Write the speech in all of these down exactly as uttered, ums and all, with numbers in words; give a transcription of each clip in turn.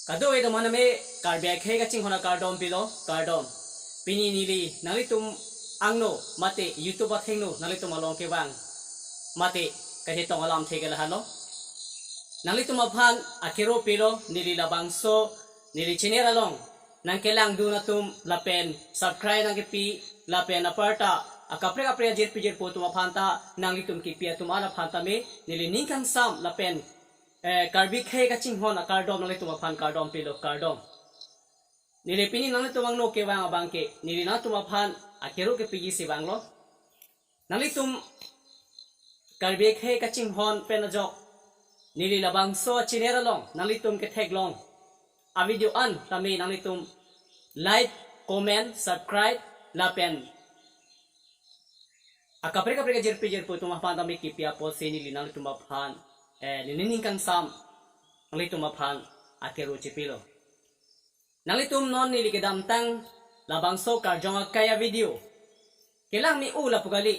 Kadokave atum aphan tame Karbi akhei kachinghon akardom pilo, kardom. Pini neli nanglitum angno mate YouTube athengno nanglitum along kevang mate kachetong alamthe ke lahenlo. Nanglitum aphan akero pilo, neli labangso neli channel along nangkelangdun atum lapen subscribe nangkepi lapen aparta akaprek kaprek ajirpi jirpo atum aphan ta nanglitum kepi atum an aphan tame neli ning kangsam lapen eh, Karbi akhei kachinghon akardom nanglitum aphan kardom pilo, kardom. Neli pini nanglitum angno kevang abang ke neli nangtum aphan akero kepiji si vanglo. Nanglitum Karbi akhei kachinghon pen ajok neli labangso channel along nanglitum ketheklong avideo an tame nanglitum like, comment, subscribe lapen akaprek kaprek ajirpi jirpo atum aphan tame kepi apotsi neli nanglitum aphan, eh, neli ning kangsam nanglitum aphan akero chepilo. Nanglitum non neli kedamtang labangso karjong akai avideo kelang me-o lapu kali.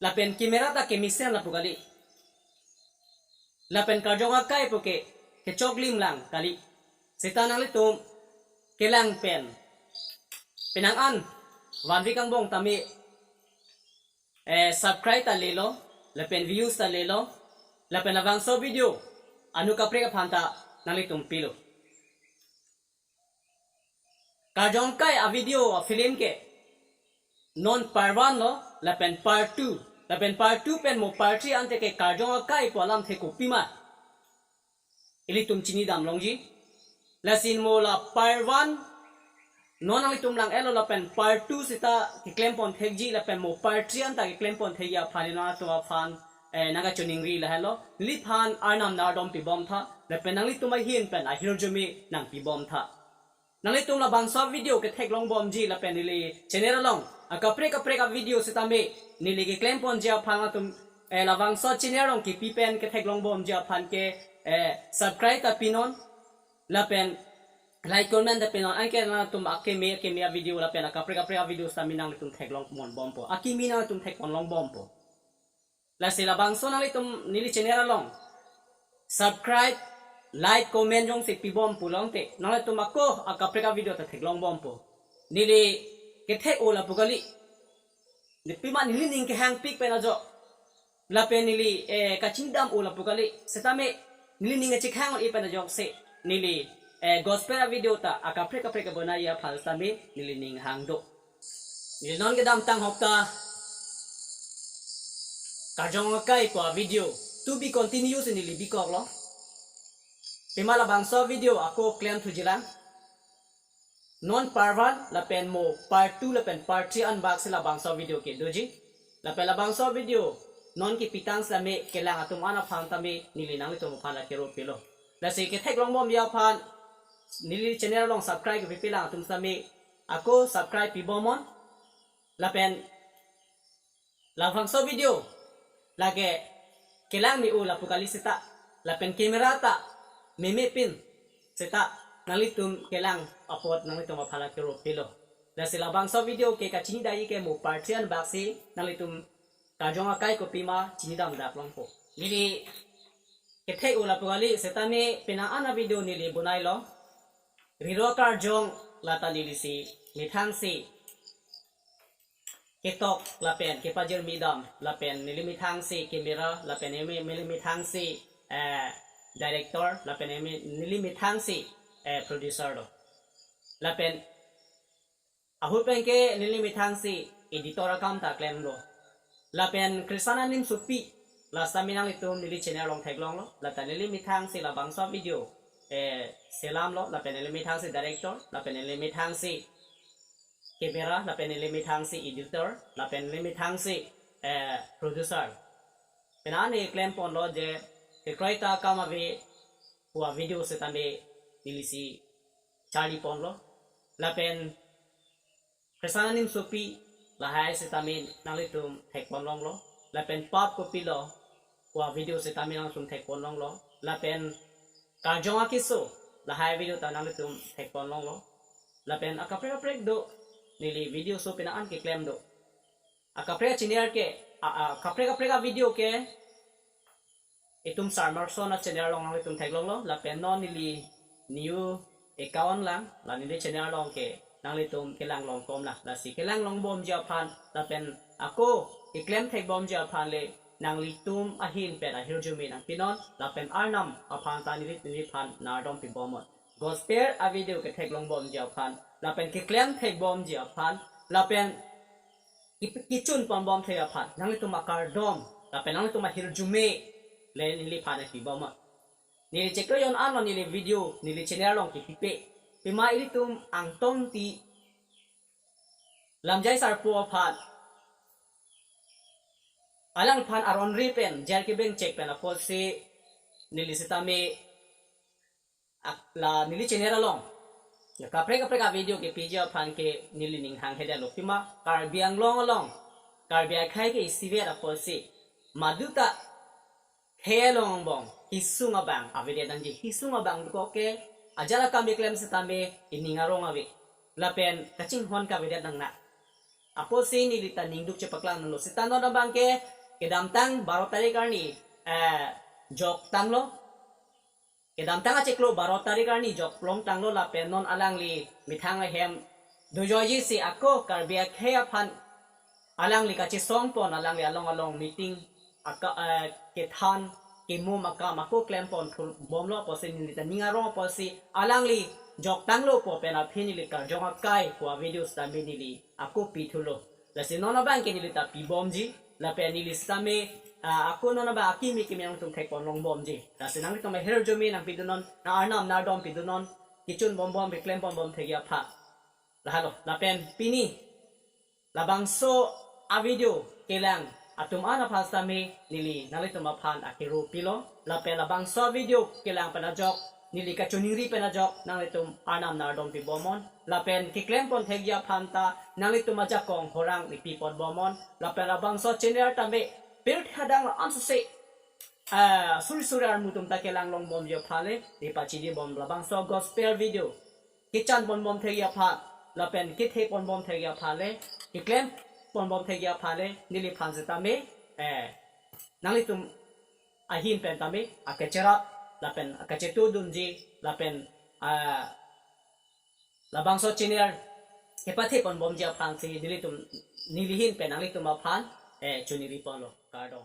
Lapen camera ta kemesen lapu kali. Lapen karjong akai puke kechoklim lang kali. Seta nanglitum kelang pen penang an vanvik angbong tame eh, subscribe ta lelo, lapen views ta lelo, lapen labangso video anu kaprek aphan ta nanglitum pilo. Karjong akai avideo afilm ke non part one lo, lapen part two, lapen part two pen mo part three ante ke karjong akai pu alamthe kopima ilitum chinidam longji. Lasi mo la part one non nanglitum lang-etlo lapen part two seta keklempon thekji lapen mo part three anta keklempon thekji aphan nangtum aphan, eh, nangkachiningri lahenlo. Neliphan arnam nangdom pibom tha lapen nanglitum ahin pen ahirjume nangpibom tha. Nanglitum labangso video ketheklong bomji lapen neli channel along akaprek kaprek avideo sitame neli keklemponji aphan nangtum, eh, labangso channel along kepi pen ketheklong bomji aphan ke, eh, subscribe ta pinon lapen like comment ta pinon, anke nangtum akeme akeme avideo lapen akaprek kaprek avideo sitame nangtum theklong mon bompo, akimi nangtum thekponlong bompo. Lasi labangso nanglitum neli channel along subscribe, like, comment jongsi pibom pulote nanglitum ako akaprek avideo ta theklong bompo. Neli kethek-o lapu kali. Nepima neli ning kehangpik pen ajok lapen neli, eh, kachinidam-o lapu kali. Sitame neli ning kachekhang-o-i pen ajoksi neli, eh, gospel avideo ta akaprek kaprek kebonai aphan sitame neli ning hang do. Neli non kedamtang hopta karjong akai pu avideo to be continue si neli bikoklo. Pima labangso video ako klem thujilang. Non part one lapen mo part two lapen part three anbak si labangso video ke doji. Lapen labangso video non kepitang sitame kelang atum an aphan tame neli nanglitum aphan akero pilo. Lasi ketheklong bomji aphan neli channel along subscribe kepipelang atum sitame ako subscribe pibomnon. Lapen labangso video lake kelang me-o lapu kali seta lapen camera ta meme pin seta nanglitum kelang apot nanglitum aphan akero pilo. Lasi labangso video ke kachinidai ke mo part three anbak si nanglitum karjong akai kopima chinidam dak longpo. Neli kethek-o lapu kali sitame penang an avideo neli bonailo. Riro karjong lata nelisi methangsi ketok lapen kepajirmi dam lapen neli methangsi camera lapen neli, neli methangsi, eh, director lapen neli, neli methangsi, eh, producer do. Lapen ahut penke neli methangsi editor akam ta klemlo. Lapen Krisana Nimsopi la sitame nanglitum neli channel along theklonglo. Lata neli methangsi labangso video, eh, selamlo. Lapen neli methangsi director, lapen neli methangsi camera, lapen neli methangsi editor, lapen neli methangsi, eh, producer. Penang an ne klemponlo je kekroi ta akam ave pu avideo sitame nelisi charliponlo. Lapen Krisana Nimsopi lahai sitame nanglitum thekponlonglo. Lapen Pap Kopilo pu avideo sitame nanglitum thekponlonglo. Lapen Karjong Akeso lahai video ta nanglitum thekponlonglo. Lapen akaprek kaprek do neli video so penang an keklem do. Akaprek channel ke, a, a, akaprek kaprek avideo ke itum Sarmarson a channel along nanglitum theklonglo, lapen non neli new account lang, la neli channel along ke nanglitum kelang longkom lang, lasi kelang longbomji aphan, lapen ako keklem thekbomji aphan le nanglitum ahin pen ahirjume nangpinon, lapen Arnam aphan ta neli neliphan nangardom pibomnon. Gospel a video ketheklongbomji aphan, lapen keklem thekbomji aphan, lapen ki-, kichun ponbom thek aphan, nanglitum akardom, lapen nanglitum ahirjume le neliphan nangpibomnon. Neli cheklo jon anlo neli video, neli channel along kepipe. Pima ilitum angtong ti Lamjai Sarpo aphan, alangphan aron ri pen, jail kebeng chek pen apotsi neli sitame ak-, la neli channel along ya kaprek kaprek a video kepiji aphan ke neli ning hanghe detlo, pima Karbi Anglong along, Karbi akhei ke isivet apotsi maduta khei along angbong hisung abang avedet nangji. Hisung abang ko ke ajat akam keklem sitame ining arong ave, lapen kachinghon kavedet nangnak. Apotsi neli ta ningduk chepaklang nanglo. Sita non abang ke kedamtang baro tarik arni, eh, jok tanglo. Kedamtang achiklo baro tarik arni jok plong tanglo, lapen non alangli methang ahem dojoiji si ako Karbi akhei aphan alangli kachesong pon, alangli along along meeting aka, eh, kethan kemum akam ako klem pon thur bomlo apotsi neli ta ning arong apotsi alangli jok tanglo pu pen aphi neli karjong akai pu a video sitame neli ako pithulo. Lasi non abang ke neli ta pibomji, lapen neli sitame, ah, ako non abang akimi kimi nangtum thekpon longbomji. Lasi nanglitum ahirjume nangpidunnon, nang Arnam nangardom pidunnon, kichun bombom, keklem ponbom thekji aphan. Lahelo, lapen pini labangso a video kelang atum an aphan sitame neli nanglitum aphan akero pilo, lapen labangso a video kelang pen ajok, neli kachiningri pen ajok nanglitum Arnam nangardom pibomnon, lapen keklem pon thekji aphan ta nanglitum ajakong horang nepi ponbomnon, lapen labangso channel tame pirthe adang la-an sose, ah, suri suri armu atum ta kelang longbomji aphan le nepachini bom, labangso gospel video kechan ponbom thekji aphan, lapen kethe ponbom thekji aphan le, keklem ponbom thekji aphan le, neliphan sitame, eh, nanglitum ahin pen tame akecherap, lapen akachetudunji, lapen, ah, labangso channel kepathe ponbomji aphansi nelitum, neli ahin pen nanglitum aphan, eh, choningri ponlo. Kardom.